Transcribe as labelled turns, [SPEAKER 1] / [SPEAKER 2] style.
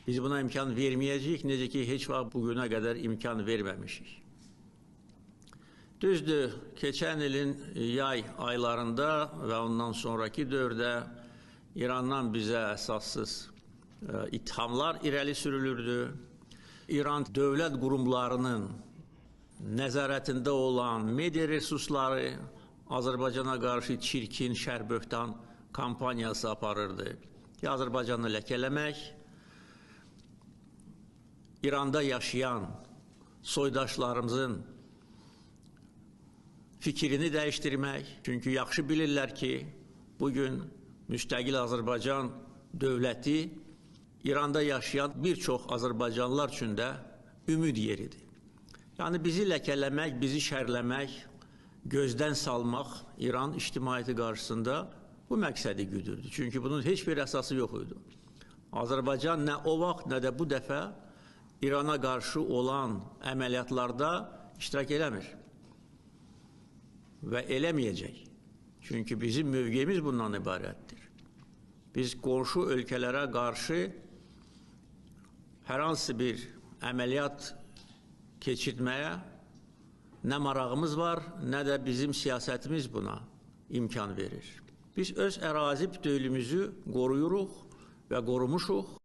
[SPEAKER 1] Biz buna imkan verməyəcəyik, necə ki, heç vaxt bugünə qədər imkan verməmişik. Düzdür, keçən ilin yay aylarında və ondan sonraki dövrdə İrandan bizə əsassız ittihamlar irəli sürülürdü. İran dövlət qurumlarının nəzarətində olan media resursları Azərbaycana qarşı çirkin şər-böhtan kampaniyası aparırdı. Ki, Azərbaycanı ləkələmək, İranda yaşayan soydaşlarımızın fikrini dəyişdirmək. Çünki yaxşı bilirlər ki, bugün müstəqil Azərbaycan dövləti İranda yaşayan bir çox Azərbaycanlılar üçün də ümid yeridir. Yəni bizi ləkələmək, bizi şərləmək, gözdən salmaq İran ictimaiyyəti qarşısında bu məqsədi güdürdü. Çünki bunun heç bir əsası yox idi. Azərbaycan nə o vaxt, nə də bu dəfə İrana qarşı olan əməliyyatlarda iştirak eləmir və eləməyəcək. Çünki bizim mövqeyimiz bundan ibarətdir. Biz qonşu ölkələrə qarşı hər hansı bir əməliyyat keçirtməyə nə marağımız var, nə də bizim siyasətimiz buna imkan verir. Biz öz ərazi bütövlüyümüzü qoruyuruq və qorumuşuq.